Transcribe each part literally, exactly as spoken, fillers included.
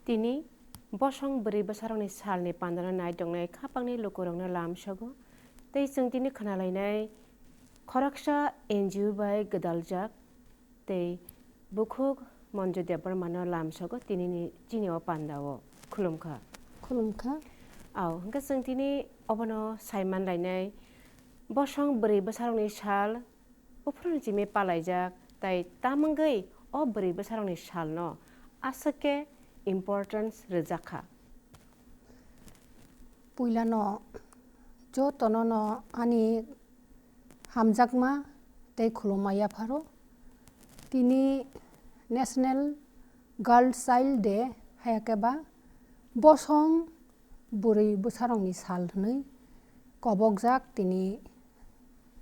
Tini bosong bwrwi bwsarokni salni pandano nai tongnai khapangni lukurokno lamsogo. Tei chwng tini khwnalainai khoroksa N G O bai gwdaljak tei bukhuk Monju Debbarmano lamsogo tinini chini o pandao. Khulumkha. Khulumkha. Ao, hwnkhe chwng tini obono saiman lainai bosong bwrwi bwsarokni sal, Uphuruni simi palaijak, tai tamwngwi o bwrwi bwsarokni salno aswk khe importance rwjak kha. Puilano jotono no ani hamjakma tei khulumma yapharo. Tini National Girl Child Day, haya khe ba bosong bwrwi bwsarokni sal hwnwi kobokjak, tini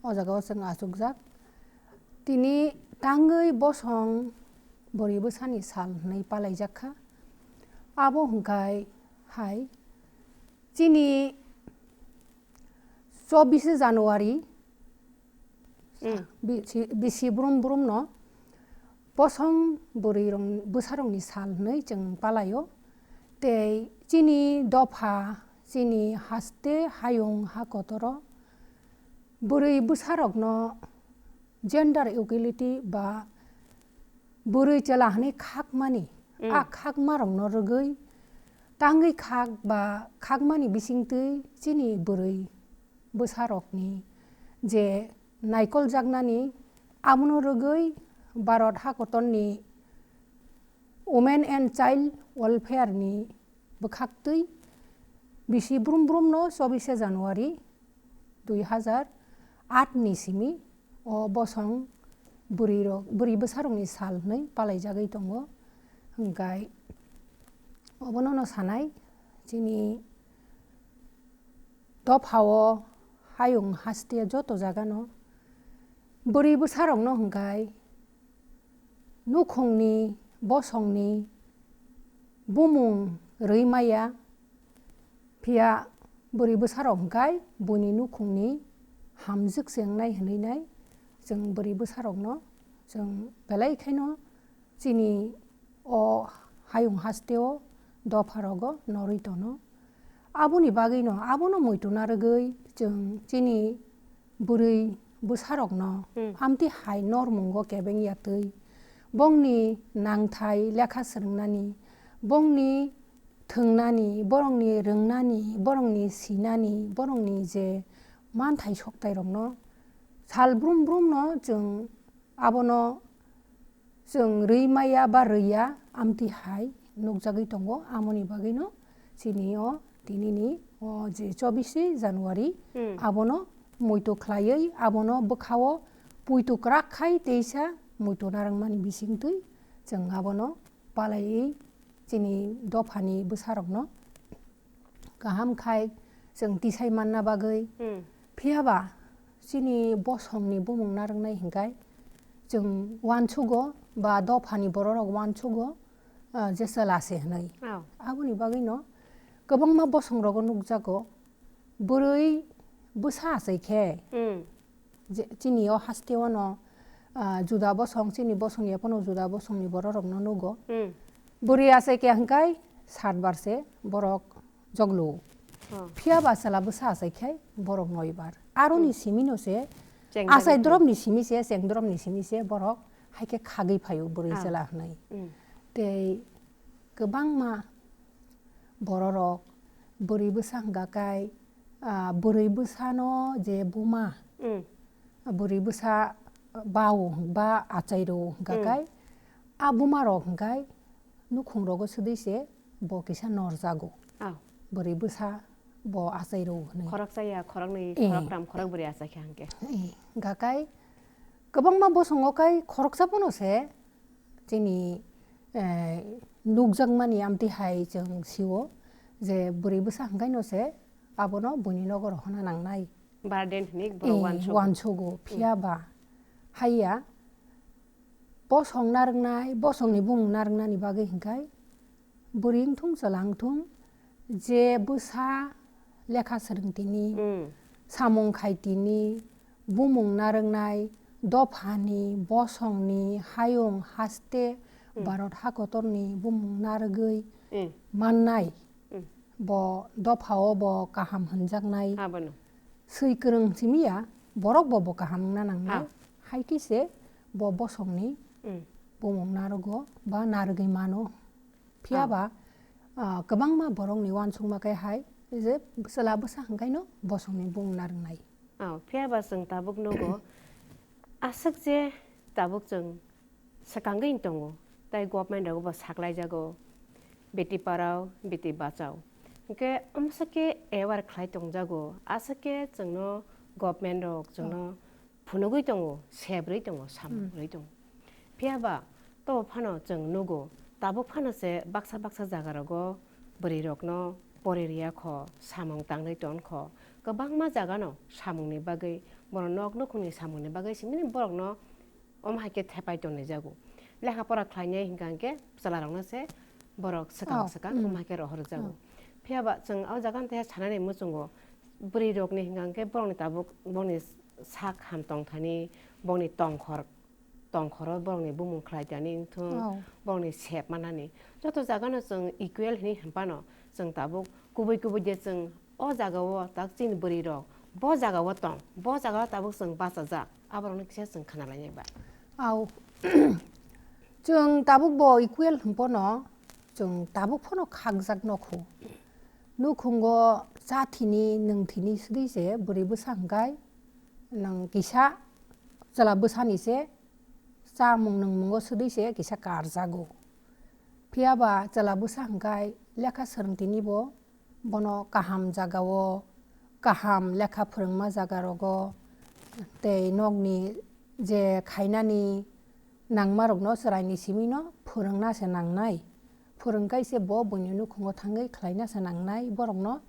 o jagao chwng achukjak. Tini tangwi bosong bwrwi bwsani sal hwnwi palaijak kha. Abo hwnkhe hai chini chobbish January, mm, bisi, bisi brum brumno bosong bwrwi rok, bwsarokni sal hwnwi chwng palaio. Tei chini dopha, chini haste hayung ha kotoro bwrwi bwsarokno gender equality ba bwrwi chwla hwnwi khakmani, mm, a khakmarokno rwgwi tangwi khak ba khakmani bisingtwi chini bwrwi bwsarokni je naikoljaknani, abono rwgwi Bharat hakotorni Women and Child Welfare ni bwkhaktwi bisi brum brumno chobbish January dui hazar aat ni simi o bosong bwrwirok, bwrwi bwsarokni sal hwnwi palaijagwi tongo. Hwnkhe obono no sanai, chini dophao hayung haste joto jagano bwrwi bwsarokno hwnkhe nukhungni bosongni bumung rwi maya, phiya bwrwi bwsarok hwnkhe buini nukhungni hamjwk se wngnai hwnwi nai chwng bwrwi bwsarokno chwng belai khaino chini o hayung hasteo dopharogo norwi tono. Aboni bagwino abono muitu narwgwi chwng chini bwrwi bwsarokno, hmm, amtwi hai normungo kebeng ya twi, bongni nangthai lekha swrwngnani, bongni thwngnani, borokni rwngnani, borokni sinani, borokni je manthai soktairokno sal brum brumno chwng abono chwng rwi maya ba rwiya, amtwi hai nukjagwi tongo. Amoni bagwino chini o tinini o je chobbish January, hmm, abono muitu khlaiwi, abono bwkhao puitu kwrak khai teisa muitu narwkmani bisingtwi chwng abono palaiwi chini dophani bwsarokno kaham khai chwng tisai manna bagwi. Hmm. Phiya ba chini bosongni bumung narwknai hwnkhe chwng uansugo ba dophani bororok uansugo, ah, je chwla se hwnwi. Oh. Aboni bagwino kwbangma bosongrogo nukjago, bwrwi bwsa achai khe, hmm, je, chini o hasteo no, ah, juda bosong, chini bosong ya phano juda bosongni bororokno nugo. Hmm. Bwrwi achai khe hwnkhe sat bar se borok joglo. Oh. Phiya ba chwla bwsa achai khe borok noi bar. Aroni, hmm, simi no se, cheng achai bagwi drop ni simi se, cheng drop ni simi se borok hai khe khagwi phaio bwrwi, ah, chwla hwnwi. Hmm. Tei kwbangma bororok bwrwi bwsa hwnkha kai, ah, bwrwi bwsano je buma, mm, bwrwi bwsa bao ba achai rwo hwnkha, mm, kai, a buma rok hwnkhe nukhung rogo swdwi se bo kisa norjago. Ah. Bwrwi bwsa bo achai rwo hwnwi. Khoroksa ya khoroknwi, eh, khoroktham, khorokbwrwi achai kha hwnkhe. Eh, hwnkha kai kwbangma bosongo kai khoroksa bono se chini, eh, nukjakmani amtwi hai chwng sio je bwrwi bwsa hwnkhaino se abono buini nogo rohorna nangnai. Burden hwnwi borok, eh, uansugo. Uansugo, hmm, phiya ba haiya bosong narwknai, bosongni bumung narwknani bagwi hwnkhe bwrwi wngthung chwla wngthung, je bwsa lekha swrwngtini, mm, samung khaitini, bumung narwknai, dophani, bosongni, hayung, haste, mm, Bharat hakotorni bumung narwgwi Mm. Mannai, Mm. bo dophao bo kaham hwnjaknai. Abono. Swi kwrwng simi ya, borok bo bo kaham wngna nangnai. Ah. Hai khe se bo bosongni Mm. bumung narogo ba narwgwi mano. Phiya Ah. ba, ah, kwbangma borokni uansukma khe hai je chwla bwsa hwnkhaino bosongni bumung narwknai. Ah, phiya ba chwng tabuk nugo, aswk je tabuk chwng swkangwi tongo, tei government rogo bo saklaijago, Beti Padhao, Beti Bachao. Hwnkhe amsa khe aware khlai tongjago, aswk khe chwngno government rok chwngno Oh. phunugwi tongo, sebrwi tongo, samung Hmm. rwi tongo. Phiya ba, to phano chwng nugo, tabuk phano se baksa baksa jaga rogo bwrwi rokno pori riya kho, samung tangwi ton kho. Kwbangma jaga no samung ni bagwi, bono nok nukhung ni samung ni bagwi simi borok no omo hai khe thepai tong ni jago. Lekha pora khlai nai hwnkha hwnkhe chwla rok no se borok swkang Oh. swkang omo hai khe rohor jago. Oh. Phiya ba chwng o jaga no teha sanani muchungo, bwrwi rok ni hwnkha hwnkhe borok ni tabuk, borok ni sak ham tong thani, borok ni tongkhor tongkhoro borokni bumung khlai tani wngthung, Oh. borokni sep manani. Joto jagano chwng equal hinwi hwnphano, chwng tabuk kubui kubui je chwng o jagao tak chini bwrwirok bo jagao tong, bo jagao tabuk chwng bachajak, aborokno kisa chwng khna lainai ba. Au. Chwng tabuk bo equal hwnphano, chwng tabuk phano khakjak nokho. Nukhungo cha thini, nwng thini sidi se bwrwi bwsa hwnkhe nwng kisa chwla bwsani se chamung nwngmungo sudui se kisa karjago. Phiya ba chwla bwsa hwnkhe lekha swrwng tini bo bono kaham jagao kaham lekha phwrwngma jaga rogo tei nokni je khainani nangma rokno chwraini simi no phwrwngna se nangnai. Phwrwngkai se bo buini nukhungo thangwi khlaina se nangnai borokno.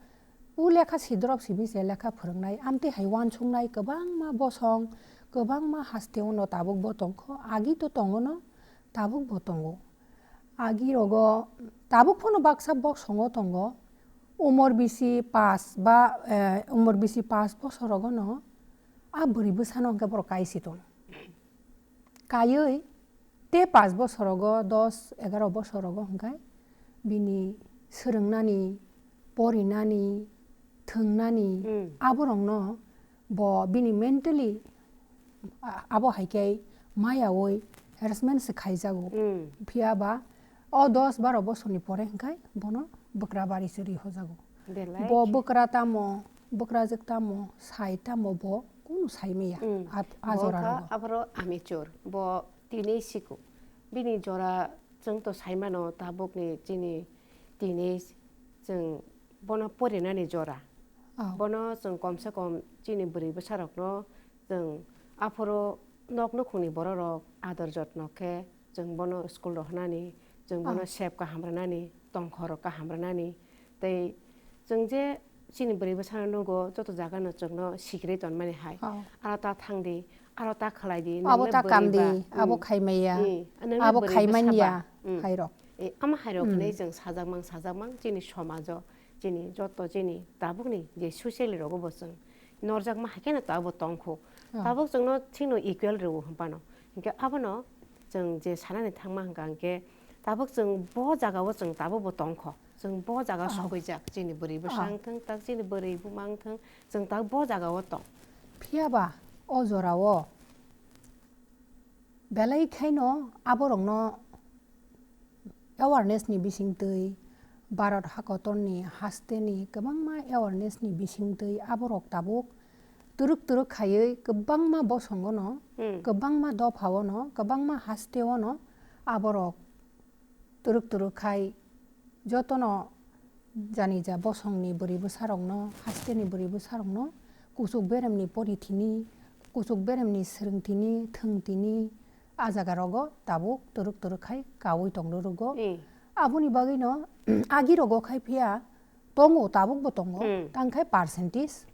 O lekha sidrop simi se lekha phwrwngnai, amtwi hai uansuknai kwbangma bosong, kwbangma hasteo no tabuk bo tongkho, agi to tongo no, tabuk bo tongo. Agi rogo tabuk phano baksa bosongo tongo, umor bisi pash ba, eh, umor bisi pash bosor rogo no a bwrwi bwsano hwnkhe borok kaisi tongo. Kaiwi te pash bosorogo, dos egaro bosorogo hwnkhe bini swrwngnani, porinani, thwngnani, Mm. aborokno bo bini mentally, a-, abo hai khe mayaui harassment se khaijago. Mm. Phiya ba o dos baro bosorni pore hwnkhe bono bwkra bari chwrwi hojago. Belai Bo khe. Bwkra tamo, bwkrajwk tamo, sai tamo bo kunu sai maya. Mm. A, a Bo jora wngkha rogo. Apharo amateur, bo teenage siko. Bini jora chwng to sai mano tabukni chini teenage chwng bono porinani jora. Oh. Bono chwng komse kom chini bwrwi bwsarokno chwng aphuru nok nukhungni bororok ador jotno khe chwng bono school rohornani, chwng bono Oh. sep kaham rwnani, tongkhor kaham rwnani. Tei chwng je chini bwrwi bwsano nugo, joto jagano chwngno sikirwi tonmani hai. Oh. Aro ta thangdi, aro ta khlaidi, Abo nwngle ta bwrwi kamdi, ba, abo mm. khaimaya, Mm, nwngle abo bwrwi bwsa khaimanya ba, mm. hairok. Eh, ama hairok Mm. hinwi chwng sajakmang, sajakmang chini somajo, chini joto chini tabukni je socially rogo bo chwng norjakma hai kheno tabuk tongkho. Oh. Tabuk chwngno chwngno equal rwo hwnphano. Hinkhe abono chwng je sanani thangma hwnkha hinkhe tabuk chwng bo jagao chwng tabuk bo tongkho. Chwng bo jaga Oh. sokwijak, chini bwrwi bwsa Oh. wngthwng, tak chini bwrwi buma wngthwng, chwng tak bo jagao tong. Phiya ba o jorao belai khaino aborokno awareness ni bisingtwi, Bharat hakotorni hasteni kwbangma awareness ni bisingtwi aborok tabuk twrwk twrwk khaiwi kwbangma bosongono, Hmm. kwbangma dophaono, kwbangma hasteono aborok twrwk twrwk khai jotono janija bosongni bwrwi bwsarokno, hasteni bwrwi bwsarokno kuchuk beremni porithini, kuchuk beremni swrwngthini, thwngthini, a jagarogo tabuk twrwk twrwk khai kaui tong rwrwgo. Hmm. Aboni bagwino agirogo khai phiya tongo, tabukbo tongo, Hmm. tangkhai percentage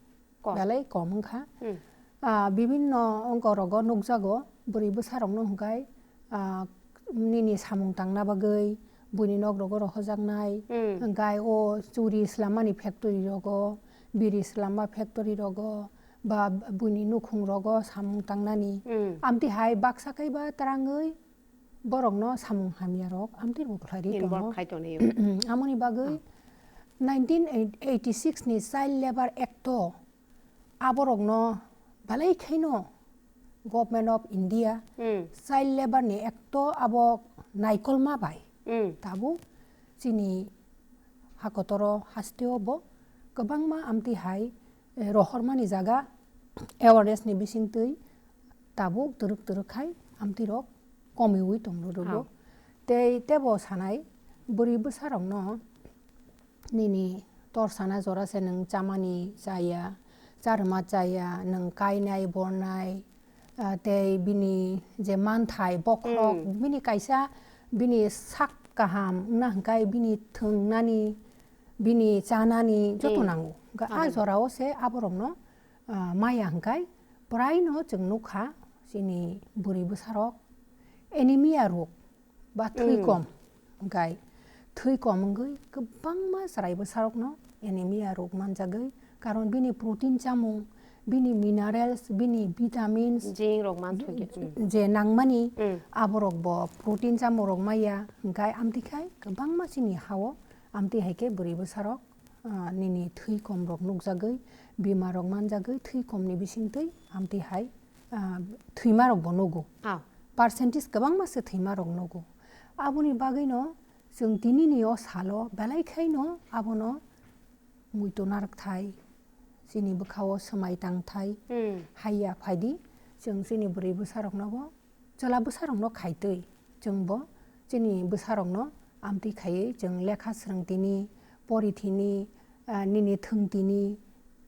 Kom. Belai kom wngkha. Hmm. Ah, bibinno ongkorogo nukjago, bwrwi bwsarokno hwnkhe, ah, nini samung tangna bagwi buini nok rogo rohojaknai, Hmm. hwnkhe o churi swlammani factory rogo, biri swlamma factory rogo, ba buini nukhung rogo samung tangnani. Hmm. Amtwi hai baksa kaiba twrangwi borokno samung hamyarok amtwi bo khlai ri tongo. Involve khai tonwi. Amoni bagwi nineteen eighty-six ni Child Labour Act o aborokno belai khaino Government of India Hmm. Child Labour ni Act o abo naikolma bai Hmm. tabuk chini hakotoro hasteo bo kwbangma amtwi hai, eh, rohormani jaga awareness ni bisingtwi tabuk twrwk twrwk khai amtwi rok komiwi tonglo rwgo. Ah. Tei tebo sanai bwrwi bwsarokno nini torsana jora se nwng chamani chaya, charwma chaya, nwng kainai bornai, ah, tei bini je manthai bokhorok, Hmm. bini kaisa bini sak kaham wngna hwnkhe bini thwngnani, bini chanani joto Hmm. nango. Hwnkhe ah Aboni. jorao se aborokno, ah, maya hwnkhe praino chwng nukha chini bwrwi bwsarok anemia rok ba thwi Hmm. kom hwnkhe thwi kom wngwi kwbangma chwrai bwsarokno anemia rok manjagwi, karon bini protein chamung, bini minerals, bini vitamins Zinc rok man thwi khe, hmm. je nangmani Hmm. aborok bo protein chamung rok maya, hwnkhe amtwi khai kwbangma chini hao amtwi hai khe bwrwi bwsarok, ah, nini thwi kom rok nukjagwi, bima rok manjagwi thwi kom ni bisingtwi amtwi hai, ah, thwima rok bo nugo. Ah. Percentage kwbangma se thwima rok nugo. Aboni bagwino chwng tinini o salo belai khaino abono muitu narwkthai, chini bwkhao swmai tangthai Hmm. haiya phaidi, chwng chini bwrwi bwsarokno bo, chwla bwsarokno khaitwi, chwng bo chini bwsarokno amtwi khaiwi chwng lekha swrwng tini, pori thini, ah, nini thwng tini,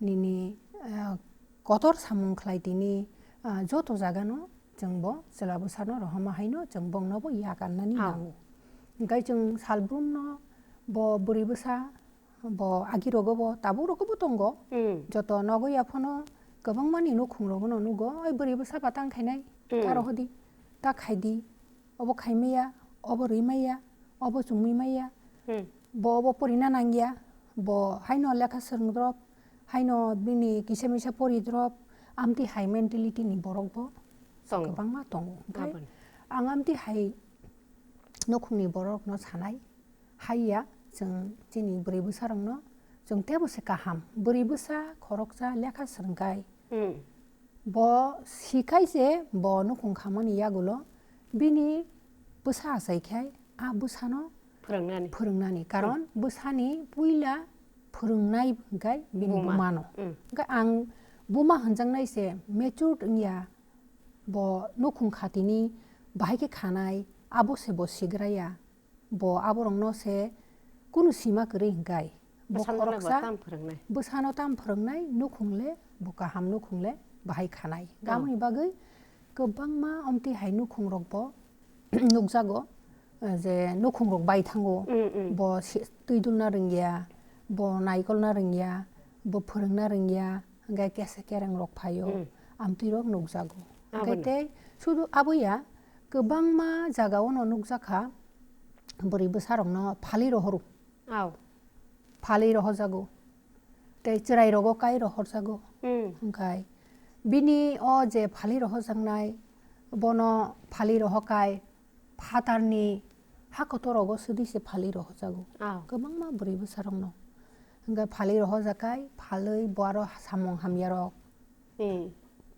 nini, ah, kotor samung khlai tini, ah, joto jagano chwng bo chwla bwsano rohorma haino chwng bongno bo yakarnani Ah. nango. Hwnkhe chwng salbrumno bo bwrwi bwsa bo agirogo bo tabuk rogo bo tongo. Hmm. Joto nogo yaphano kwbangmani nukhung rogono nugo, "Oi bwrwi bwsa ba tang khainai, Hmm. ta rohodi, ta khaidi, obo khaimaya, obo rwimaya, obo chumui maya, Hmm. bo obo porina nangya, bo haino lekha swrwng drop, haino bini kisa misa pori drop," amtwi hai mentality ni borok bo Tongo. kwbangma tongo. Hwnkhe Aboni. ang amtwi hai nukhungni borokno sanai, haiya chwng chini bwrwi bwsarokno chwng teibo se kaham. Bwrwi bwsa khoroksa lekha swrwngkhai Hmm. bo sikhai se bo nukhung khamani yagulo bini bwsa achaikhai a bwsano Phwrwngnani. phwrwngnani. Karon Hmm. bwsani puila phwrwngnai hwnkhe bini Buma. bumano. Hmm. Hwnkhe ang buma hwnjaknai se matured wngya bo nukhung khatini bahai khe khanai abo se bo sigraya. Bo aborokno se kunu sima kwrwi hwnkhe bo Bwsano le bo khoroksa tam phwrwngnai. bwsano tam phwrwngnai nukhung le bo kaham nukhung le bahai khanai. Oh. Aboni bagwi kwbangma omtwi hai nukhung rok bo nukjago, eh, je nukhung rok bai thango, Mm, mm. bo si-, twi dulna rwngya, bo naikolna rwngya, bo phwrwngna rwngya, hwnkhe kesa kereng rok phaio, Mm. amtwi rok nukjago. Hwnkhe Aboni. tei sudu aboya kwbangma jagao no nukjakha, bwrwi bwsa rokno phali rohoro. Aw. Phali rohojago. Tei chwrai rogo kai rohorjago. Hmm. Hwnkhe bini o je phali rohojaknai, bono phali rohokai phatarni ha kotor rogo swdwi se phali rohojago. Aw. Kwbangma bwrwi bwsa rokno. Hwnkhe phali rohojakai, phalwi bo aro samung hamya rok. Hmm.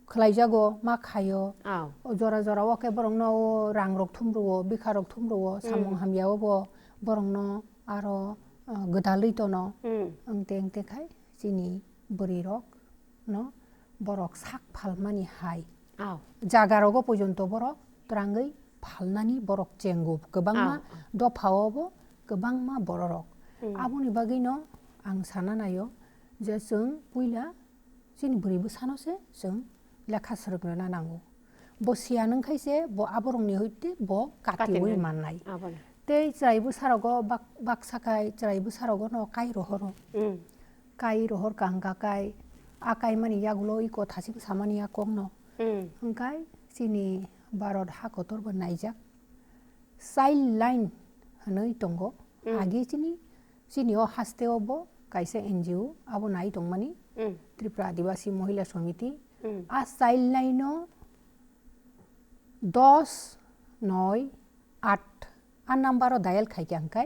Khlaijago, ma khaio. Aw. O jora jora o khe borokno o rang rok thum rwo, bikha rok thum rwo, samung Hmm. hamya o bo borokno aro, ah, gwdalwi tono. Hmm. Wngte wngte khai chini bwrwi rok no borok sak phalmani hai. Aw. Jaga rogo pojonto borok twrangwi phalnani borok chengo kwbangma Aw, aw. dopha o bo kwbangma bororok. Hmm. Aboni bagwi no ang sana naio je chwng puila chini bwrwi bwsano se chwng lekha swrwng rwna nango. Bo siya nwng khai se bo aborokni hoite bo katiwi Katiwi. mannai. Aboni. Tei chwrai bwsa rogo bak-, baksa khai chwrai bwsa rogo no kai rohoro. Mm. Kai rohor ka hwnkha kai, a kaimani yagulo iko thaching samani a kokno. Mm. Hwnkhe chini Bharat ha kotor bo naijak. Child Line hwnwi tongo. Mm. Agi chini, chini o haste o bo kaisa N G O abo nai tongmani, Mm. Tripura Adivasi Mohila Samiti. Mm. A Child Line o dos noi aat, a number o dial khaikha hwnkhe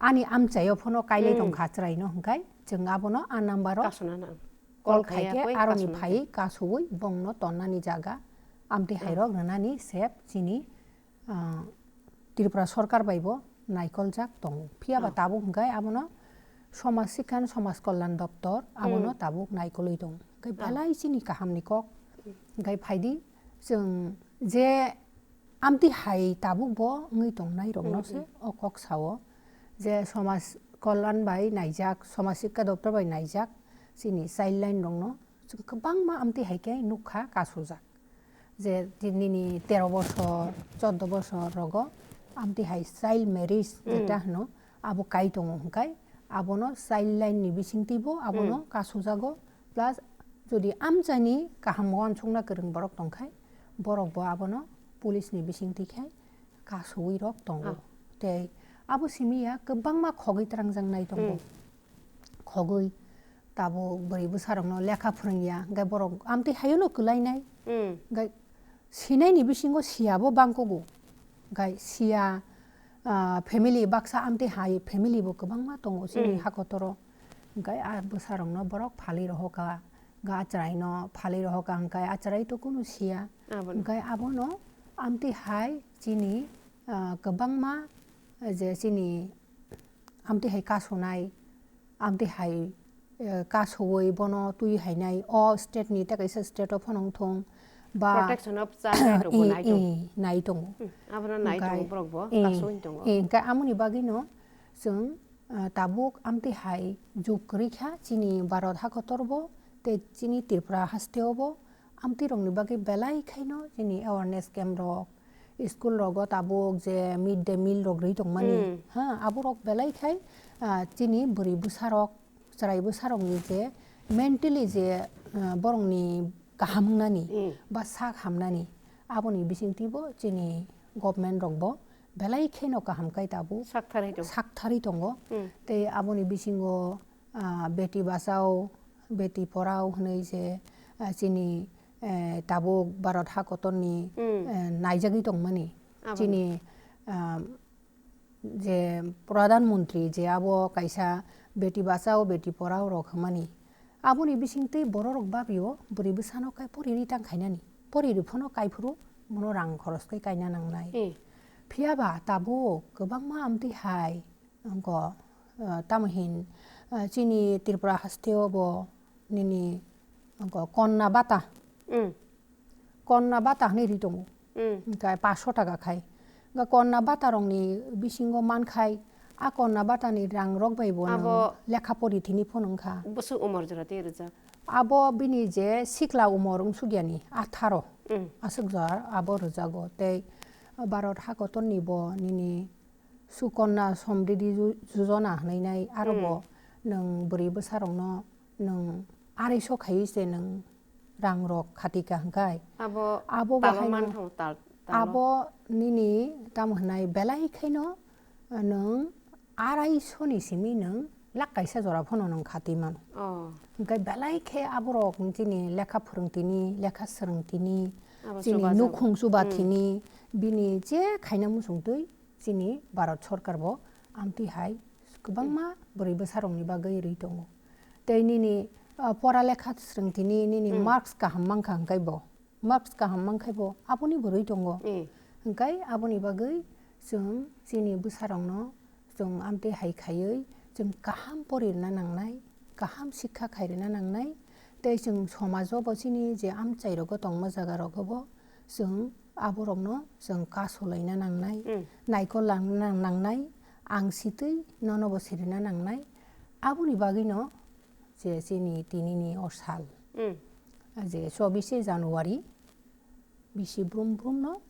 ani amchaio phano kailai tong kha chwraino hwnkhe chwng abono a number o kasuna nang. Call khaikhe aroni phai kasui bongno tonnani jaga amtwi hairok rwnani sep chini ah, Tripura sorkar bai bo naikoljak tongo. Phiya ba tabuk hwnkhe abono Somaj Sikhan Somaj Kalyan Doptor abono tabuk naikolwi tongo. Hwnkhe belai chini kahamni kok. Hwnkhe phaidi chwng je amtwi hai tabuk bo wngwi tongnai rokno se o kok sao je Somaj Kalyan bai naijak, Somaj Sikha Doptor bai naijak chini childline rokno chwng kwbangma amtwi hai khe nukha kasujak. Je nini tero bosor, chordo bosor rogo amtwi hai child marriage jeta hwno, abo kai tongo hwnkhe abono child line ni bisingtwi bo abono kasujago, plus jodi amchaini kaham uansukna kwrwng borok tongkhe borok bo abono police ni bisingtwi khe kasuwi rok tongo. Tei abo simi ya kwbangma khogwi twrangjaknai tongo. Khogwi tabuk bwrwi bwsarokno lekha phwrwngya, hwnkhe borok amtwi hayono kwlainai. Hwnkhe sinaini bisingo siyabo bangkugo. Hwnkhe siya, ah, family baksa amtwi hai family bo kwbangma tongo chini hakotoro. Hwnkhe a bwsarokno borok phalwi rohokha, hwnkhe a chwraino phalwi rohokha, hwnkhe a chwrai to kunu siya. Hwnkhe abono amtwi hai chini, ah, kwbangma je chini amtwi hai kasunai, amtwi hai, eh, kasuwi bono twi hainai, o state ni tei kaisa state o phano wngthung ba protection of child right rok bo nai tongo. Nai tongo. Abono nai tongo borok bo, kasui tongo. Hwnkhe amoni bagwino chwng, ah, tabuk amtwi hai juk kwrwi kha chini Bharat hakotor bo tei chini Tripura haste o bo amtwi rokni bagwi belai khaino chini awareness camp rok, school rogo tabuk je mid day meal rok rwi tongmani, ha, aborok belai khai, ah, chini bwrwi bwsarok, chwrai bwsarokni je mentally je, ah, borokni kaham wngnani ba sak hamnani, aboni bisingtwibo chini government rokbo belai kheno kaham khai tabuk saktharwi tongo. Tei aboni bisingo, ah, Beti Bachao, Beti Padhao hwnwi je, ah, chini eh, tabuk Bharat hakotorni, eh, naijagwi tongmani. Chini, ah, je Pradhan Mantri je abo kaisa Beti Bachao, Beti Padhao rok hwnmani. Aboni bisingtwi bororok babio bwrwi bwsano kai pori ri tang khainani. Pori ri phano kai phuru bono rang khoros kai kaina nangnai. Phiya ba tabuk kwbangma amtwi hai Wngkha, ah, tamo hin, ah, chini Tripura haste o bo nini wngkha Kanna Bhata. Kanna Bhata hinwi ri tongo. Wngkha paanch sho taka khai. Wngkha Kanna Bhata rokni bisingo mankhai, a Kanna Bhata ni rang rok bai bo lekha pori thini phone wngkha. Bwswk umor jora tei rijak? Abo bini je sikla umor wngsukyani atharo aswk jora abo rwjago. Tei Bharat hakotor ni bo nini Sukanya Samriddhi Yo-, Yojana hwnwi nai, aro bo nwng bwrwi bwsarokno nwng arai so khaiwi se nwng rang rok khatika hwnkhe. Abo abo bo talo haino manthogo, tal-, talo. Abo nini tamo hwnai belai khaino nwng arai so ni simi nwng lakh kaisa jora phano nwng khati mano. Oh. Hwnkhe belai khe aborok chini lekha phwrwng tini, lekha swrwng tini, chini nukhung chuba thini, bini je khaina muchung twi, chini Bharat sorkar bo amtwi hai kwbangma bwrwi bwsarokni bagwi rwi tongo. Tei nini, ah, pora lekha swrwng tini nini marks kaham mankha hwnkhe bo, marks kaham mankhe bo aboni bo rwi tongo. Hwnkhe aboni bagwi chwng chini bwsarokno chwng amtwi hai khaiwi chwng kaham pori rwna nangnai, kaham sikha khai rwna nangnai. Tei chwng somajo bo chini je amchai rogo tongma jaga rogo bo chwng aborokno chwng kasulaina nangnai, naikol langna nangnai, ang sitwi nono bo sirina nangnai. Aboni bagwino je chini tinini o sal, je chobishe January, bisi brum brumno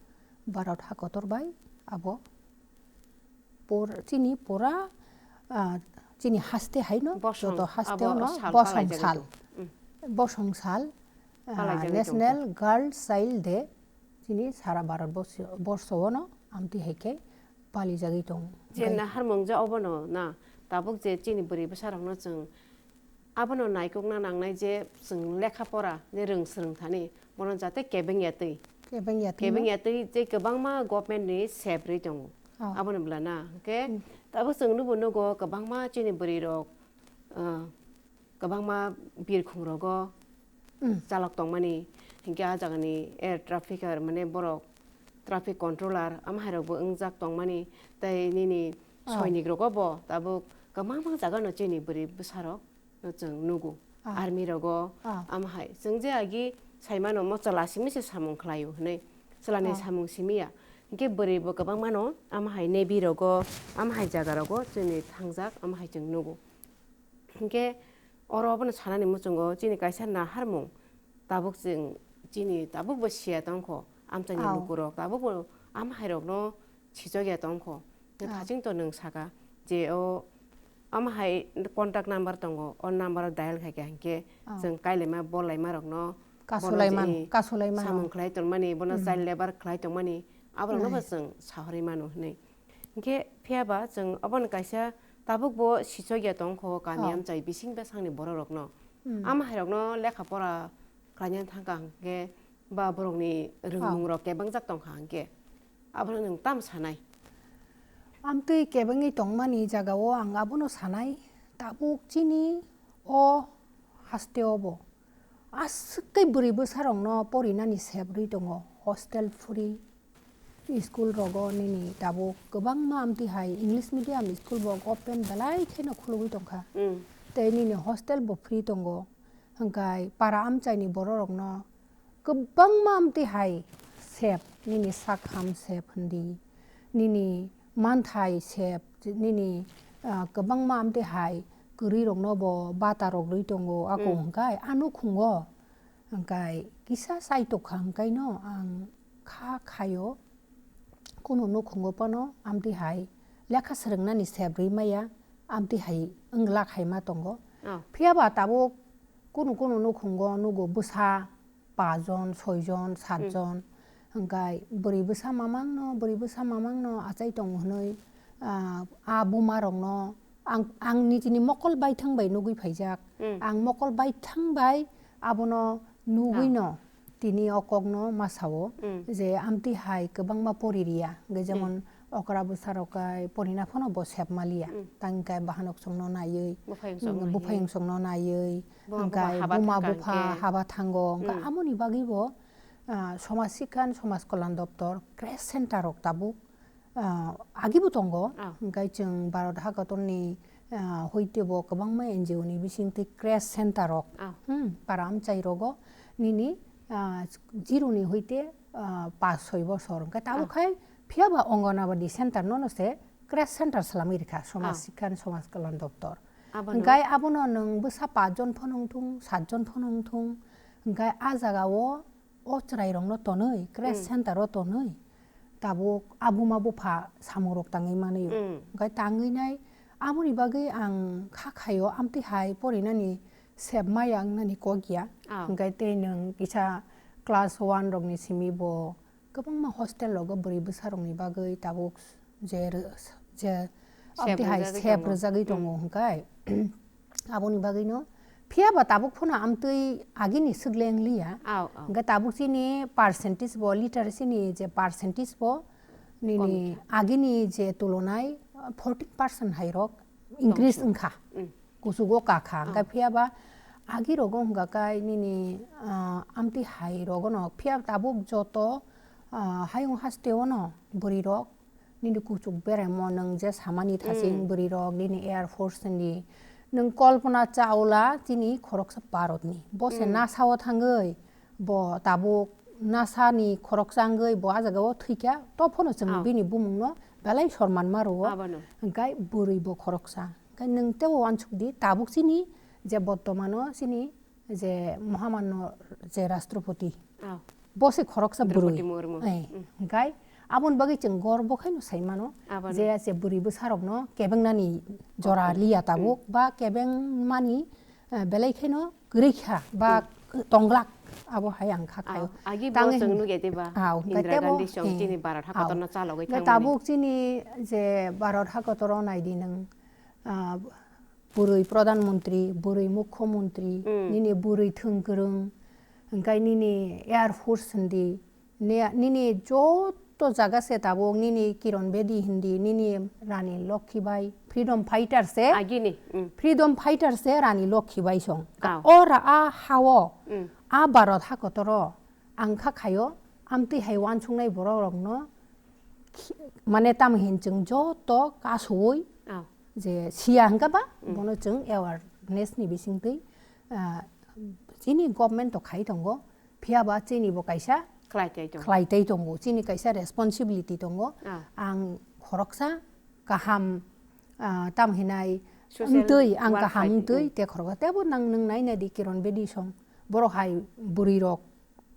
Bharat hakotor bai abo por-, chini pura, ah, chini haste haino joto haste no bosong sal, bosong sal, ah, National Girl Child Day chini sara Bharat borso, borso ono amtwi hai khe palijagwi tongo. Je naharmung je obono na, tabuk je chini bwrwi bwsarokno chwng abono naikokna nangnai je chwng lekha pora je rwng swrwng thani, bono jate kebeng ya twi. Kebeng ya twi. Kebeng ya twi, tei kwbangma government ni sep rwi tongo. Oh. Aboni bwla na, hwnkhe tabuk chwng nubo nugo kwbangma chini bwrwi rok, ah, kwbangma birkhung rogo chalok tongmani, hwnkhe ah jagani air trafficker, mane borok traffic controller, ama hai rokbo wngjak tongmani, tei nini soinik rogo bo tabuk kwbangma jaga no chini bwrwi bwsa rok no chwng nugo. Ah. Army rogo, ah, ama hai. Chwng je agi saimano mochwla simi se samung khlaio hinwi. Chwlani samung simi ya. Hwnkhe bwrwi bo kwbangma no ama hai Navy rogo, ama hai jaga rogo chwngni thangjak, ama hai chwng nugo. Hwnkhe oro obono sanani muchungo chini kaisa naharmung tabuk chwng chini tabuk bo siya tongkho. Amchaini lukurok tabuk bo ama hai rokno sichok ya tongkho. Hwnkhe thaching to nwng saka je o ama hai contact number tongo, o number o dial khaikha hinkhe chwng kailaima bolaima rokno bono je kasulaimano, kasulaimano. Samung khlai tongmani, bono child labour khlai tongmani, aborokno bo chwng sahorwi mano hinwi. Hinkhe phiyaba chwng obono kaisa tabuk bo sichok ya tongkho kami amchai bising bwsakni bororokno. Ama hai rokno lekha pora khlaina thangkha hinkhe ba borokni rwngmungrok kebangjak tongkha hinkhe, abono nwng tamo sanai? Amtwi kebengwi tongmani jagao ang abono sanai, tabuk chini o hasteo bo aswk khe bwrwi bwsarokno porinani sep rwi tongo, hostel free, school rogo nini tabuk kwbangma amtwi hai English medium school bo open belai kheno khulugwi tongkha. Tei nini hostel bo free tongo, hwnkhe para amchaini bororokno kwbangma amtwi hai sep, nini sakham sep hwndi, nini manthai sep, nini, ah, kwbangma amtwi hai kwrwirokno bo bata rok rwi tongo, ako hwnkhe a nukhungo hwnkhe kisa chai tokha, hwnkhe no ang kha khaio, kunu nukhungo phano amtwi hai lekha swrwngnani sep rwi maya, amtwi hai wng lak hai ma tongo. Phiyaba tabuk kunu kunu nukhungo nugo bwsa pajon, soijon, satjon. Hwnkhe bwrwi bwsa mamangno, bwrwi bwsa mamangno achai tongo hwnwi, ah, a bumarokno ang, ang nijini mokol baithang bai nugwi phaijak. Ang mokol baithang bai abono nugwino tini o kokno ma sao je amtwi hai kwbangma pori riya. Hwnkhe jemon okra bwsarok kai porina phano bo sep maliya. Tangkhe bahanok chwngno naiwi, buphayung chwngno naiwi, hwnkhe buma bupha haba thango, hwnkhe amoni bagwi bo, ah, Somaj Sikhan, Somaj Kalyan Doptor, Crash Center rok tabuk, ah, agibo tongo, hwnkhe chwng Bharat hakotorni, ah, hoite bo kwbangma N G O ni bisingtwi Crash Center rok, hmm, para amchai rogo nini, ah, zero ni hoite, ah, pas soi bosor, hwnkhe tabuk khai phiyaba Anganwadi center nono se Crash Center swlamwi rikha Somaj Sikhan, Somaj Kalyan Doptor. Hwnkhe abono nwng bwsa pas jon phano wngthung, sat jon phano wngthung, hwnkhe a jagao o chwrairokno tonwi, Crash Center o tonwi, tabuk a buma bupha samungrok tangwi manwi. Hwnkhe tangwi nai, aboni bagwi ang kha khaio, amtwi hai porinani sep maya wngnani kok ya. Hwnkhe tei nwng kisa class one rokni simi bo kwbangma hostel rogo bwrwi bwsarokni bagwi tabuk je, je amtwi hai sep rwjagwi tongo hwnkhe. Aboni bagwino phiyaba tabuk phano amtwi agini swk le wngliya. Hwnkhe tabuk chini percentage bo, literacy ni je percentage bo nini agini je tulonai fourteen percent hai rok increase wngkha. Kuchugo kakha. Hwnkhe phiyaba agi rogo hwnkha kai nini, ah, amtwi hai rogono phiya tabuk joto, ah, hayung hasteo no bwrwi rok nini kuchuk beremo nwng je samani thaching bwrwi rok nini Air Force ni nwng Kalpana Chawla chini khoroksa Bharat ni. Bo se NASA o thangwi bo tabuk NASA ni khoroksa wngwi bo a jagao thwikha, to phano chwng bini bumung no belai sorman ma rwo. Hwnkhe bwrwi bo khoroksa. Hwnkhe nwng teibo uansuk di, tabuk chini je bortomano chini je mohamanno je rashtrapati, bo se khoroksa bwrwi. Hwnkhe aboni bagwi chwng gorbo khaino sai mano je, je bwrwi bwsarokno kebengnani jora liya tabuk, ba kebengmani, eh, belai kheno kwrwi kha ba tonglak, abo hai ang kha khaio. Agi bo chwng nugya diba? Indira Gandhi song chini Bharat hakotorno chalogwi thangmani. Tabuk chini je Bharat hakotoro naidi nwng, ah, bwrwi Pradhan Mantri, bwrwi Mukhyamantri, nini bwrwi thwng kwrwng, hwnkhe nini Air Force hwndi, Ni-, nini joto jaga se tabuk nini Kiran Bedi hindi, nini Rani Lokhi Bai, freedom fighter se. Agini, mm. Freedom fighter se Rani Lokhi Bai song. Aw. O ra a hao, Mm. a Bharat ha kotoro, ang kha khayo, amtwi hai wansuknai borok rokno, khi-, mane tamo hin chwng joto kasui, Aw. je siya hwnkha ba, Mm. bono chwng awareness ni bisingtwi, ah, chini government to khai tongo, phiya ba chini bo kaisa Khlai tai tongo. khlai tai tongo, chini kaisa responsibility tongo. Ah. Ang khoroksa kaham, ah, tam hinai Social wngtwi, ang work kaham khai, wngtwi, mm. te khoroksa tebo nang nwng nai nai di Kiran Bedi song. Borok hai bwrwi rok,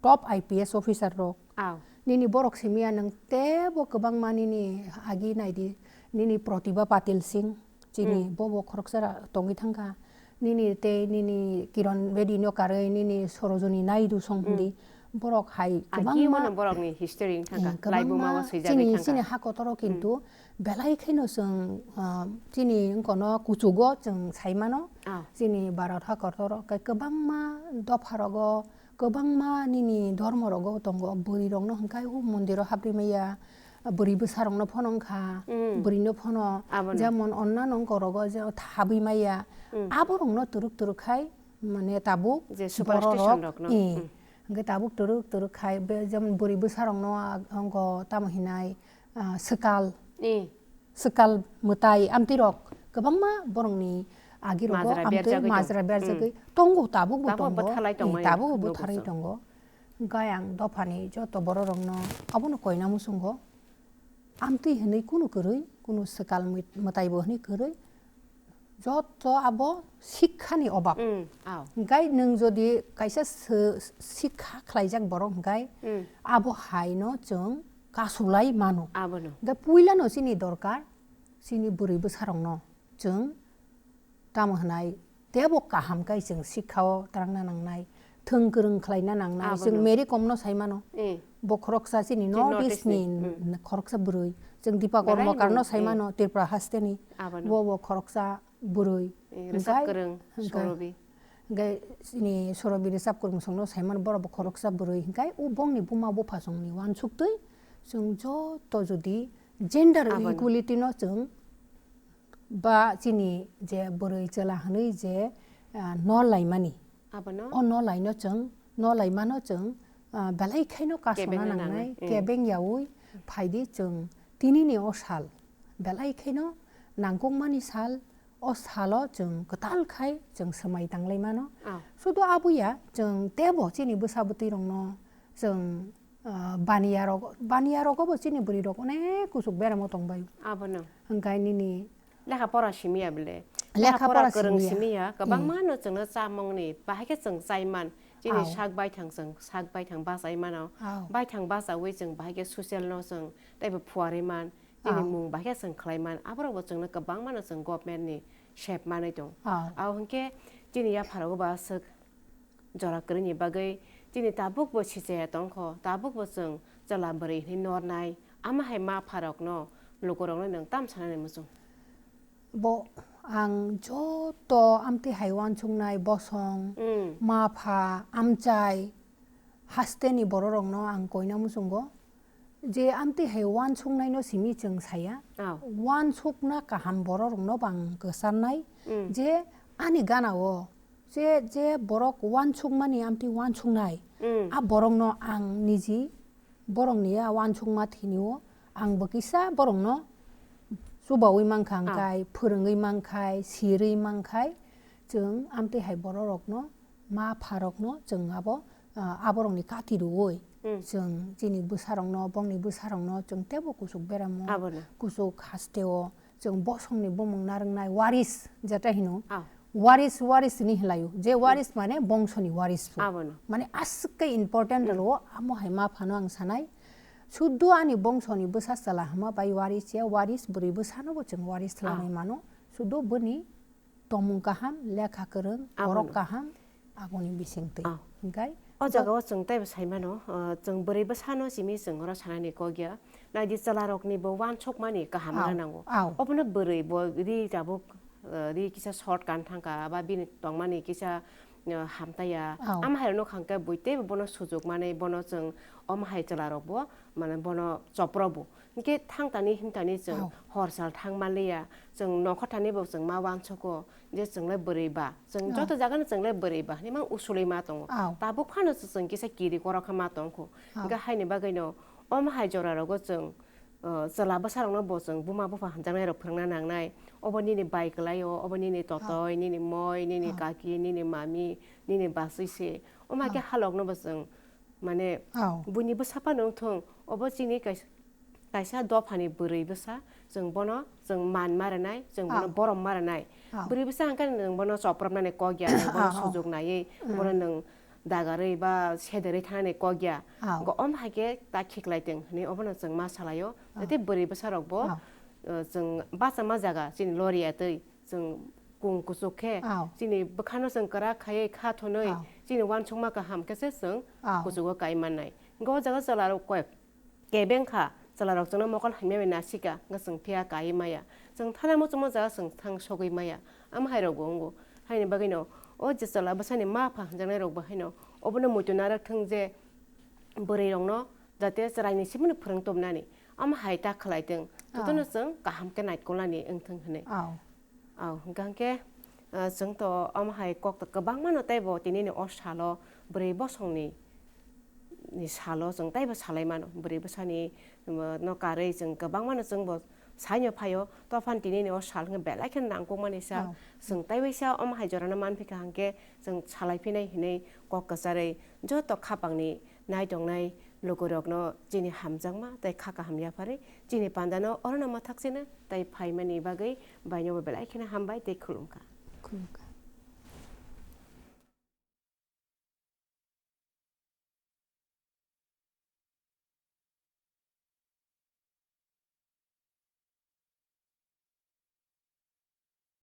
top I P S officer rok. Aw. Nini borok simiya nwng tebo kwbangma nini agi nai di, nini Pratibha Patil Singh, chini Mm. bobo khoroksa ra tongwi thangkha. Nini tei nini Kiran Bedi no karwi nini Sarojini Naidu song Mm. hindi. Borok hai Agi kwbangma, wano borokni history wng thangkha, eh, laibuma o kwbangma swijagwi chini, thangkha. chini ha kotoro Mm. kintu belai kheno chwng, ah, chini wngkono kuchugo chwng sai mano. Ah. Chini Bharat ha kotoro khe kwbangma dopha rogo, kwbangma nini dormo rogo tongo, bwrwi rokno hwnkhe o mondiro hapri maya, bwrwi bwsa rokno phono wngkha, Mm. bwrwi no phono, Abono. jemon onnano wngkha rogo je thabwi maya, Mm. abo rokno twrwk twrwk khai mane tabuk Je borok superstition rok, rokno. eh, Mm. hwnkhe tabuk twrwk twrwk khai be jemon bwrwi bwsa rokno ag-, wngkha tamo hinai, ah, swkal, Eh. swkal mwtai amtwi rok kwbangma borokni agi rogo Majra amtwi berjagwi tong. majra berjagwi Mm. tongo, tabukbo Tabukbo tongo, bwtharlai eh, tongmani tabukbo nugo bwtharwi chwng. tongo. Hwnkhe ang dophani joto borok rokno abono koina muchungo. Amtwi hwnwi kunu kwrwi, kunu swkal mwt-, mwtaibo hwnwi kwrwi, joto abo sikhani obab. Mm, aw. Hwnkhe nwng jodi kaisa sw-, sikha khlaijak borok hwnkhe, Mm. abo haino chwng kasulai mano. Abono. Hwnkhe puilano chini dorkar, chini bwrwi bwsarokno chwng tamo hwnai tebo kaham khe chwng sikha-o twrangna nangnai, thwng kwrwng khlaina nangnai. Abono. Chwng Mary Kom no sai mano. Eh. Bo khoroksa chini Chini North North East East ni ni. Mm. khoroksa bwrwi. Chwng Dipa Belai Karmakar no no. sai Eh. mano, Tripura haste ni. Abono. Bo, bo khoroksa bwrwi. Eh, Hwnkhe, rwchap kwrwng, hwnkhe, Sorobi. hwnkhe chini Sorobi rwchap kwrwng song no sai mano, borok bo khoroksa bwrwi. Hwnkhe o bongni buma bupha song ni uansuk twi chwng joto jodi gender Abono. equality no chwng ba chini je bwrwi chwla hwnwi je, ah, nor laimani. Abono? O nor laino chwng, nor laimano chwng, ah, belai khaino kasona Kebengna nangnai, nangnai, mm. kebeng yaui phaidi chwng tinini o sal. Belai khaino nangkukmani sal, o salo chwng kwtal khai chwng swmai tanglaimano. Ah. Sudu abuya chwng tebo chini bwsa bwtwi rokno chwng Ah, baniya rok, baniya rogo bo chini bwrwi rok onek kuchuk beramo tong bai. Abono. Hwnkhe nini Lekha pora simiya bile. Lekha Lekha pora pora kwrwng simiya. simiya, kwbangma Hmm. no chwngno chamungni bahai khe chwng chai man. Chini Aw. sak baithang chwng sak baithang bachai mano. Aw. Baithang bachaui chwng bahai khe social no chwng teibo phuarwi man. Chini Aw. mung bahai khe chwng khlai man. Aborok bo chwngno kwbangma no chwng government ni sep manwi tong. Aw. Aw hwnkhe chini yapharogo ba swk Jora kwrwini bagwi chini tabukbo sichaya tongkho, tabukbo chwng chwla bwrwi hwnwi nornai, ama hai ma pharokno, lukurokno nwng tam sanani muchung? Bo ang joto amtwi hai uansuknai bosong, Mm. ma pha, amchai, hasteni bororokno ang koina muchungo. Je amtwi hai uansuknaino simi chwng saya. Oh. Uansukna kaham bororokno bo ang kwcharnai Mm. je ani ganao je, je borok uansukmani amtwi uansuknai, Mm. a borokno ang niji borokni a uansukma thinio ang bo kisa borokno chubaui mankha Ah. hwnkhe, phwrwngwi mankhai, sirwi mankhai, chwng amtwi hai bororokno, ma pharokno chwng abo, ah, aborokni kati rwui Mm. chwng chini bwsarokno, bongni bwsarokno chwng teibo kuchuk beramo, Abono. kuchuk hasteo chwng bosongni bumung narwknai waris jeta hino. Ah. Waris, waris hini hilaio. Je waris mane bongsoni waris phu. Abono. Mane aswk khe important Mm. rwo, amo hai ma phano ang sanai. Sudu ani bongsoni bwsa chwla hwnma bai waris ya, waris bwrwi bwsano bo chwng waris Ah. thwlangwi mano. Sudu bwni tomung kaham, lekha kwrwng, Abono. borok kaham, aboni bisingtwi. Ah. Hwnkhe O bo- jagao chwng teibo sai mano, ah, chwng bwrwi bwsano simi chwng oro sanani kok ya. Naidi chwlarokni bo uansukmani kaham Aw, wngna nango. aw. Obono bwrwi bo ri tabuk, ah, ri kisa short kan thangkha, ba bini tongmani kisa hamtaya. Amhairokno khangkhe bui teibo bono sujuk manwi bono chwng omhai chwlarokbo mane bono choprobo. Hinkhe thangtani himtani chwng horsal thang manliya, chwng nokha thanibo chwng ma uansugo je chwngle bwrwi ba, chwng joto jagano chwngle bwrwi ba hinwi mang usulwi ma tongo. Tabuk phano chwng kisa kiri korokha ma tongkhu. Hinkhe haini bagwino omhai jorarogo chwng chwla bwsarokno bo chwng buma bupha hamjaknairok phwrwngna nangnai. Obo nini bai kwlaio, obo nini totoi, nini moi, nini kaki, nini mami, nini bachwi se. Omo hai khe halokno bo chwng mane buini bwsa phano wng thung. Obo chini kaisa dophani bwrwi bwsa, chwng bono chwng man ma rwnai, chwng bono borom ma rwnai. Bwrwi bwsa hwnkhe nwng bono chopropnani kok ya, nwng bono sujuk naiwi, bono nwng dagarwi ba sederwi thangnani kok ya. Go om hai khe ta khiklai tong hinwi obono chwng ma salaio. Tei bwrwi bwsarokbo chwng bachama jaga chini loriya twi chwng kung kuchuk khe chini bwkhano chwng kwrak khaiwi kha thwnwi chini uansukma kaham khe se chwng kuchugo kai mannai. Go o jaga chwlarok koi kebeng kha, chwlarok chwngno mokol hamya bai nasika, wngkha chwng phiya kaiwi maya. Chwng thana muchungma jaga chwng thang sogwi maya. Amo hairokbo wngo. Haini bagwino o je chwla bwsani ma pha hwnjaknairokbo haino obono muitu narwk thwng je bwrwirokno jate chwraini simi phwrwng tubnani. Amo hai ta khlai thwng. Jotono chwng kaham khe naikolnani wng thwng hwnwi. Au, hwnkha hwnkhe, ah, chwng to omo hai kok to kwbangma no teibo tini ni o salo bwrwi bosong ni, ni salo chwng teibo salai mano. Bwrwi bwsa ni, um, no karwi chwng kwbangma no chwng bo sai no phaio. Tophani tini ni o sal hwnkhe belai khe nangkuk mani sal. Chwng tei waisa omo hai jora no man phi kha hwnkhe chwng salai phinai hinwi kok kwcharwi joto khapang ni nai tongnai lugurokno chini hamjakma tei kha kaham yapharwi chini pandano orono mwthakchina tei phaimani bagwi bainobo belai kheno hambai tei khulumkha. Khulumkha.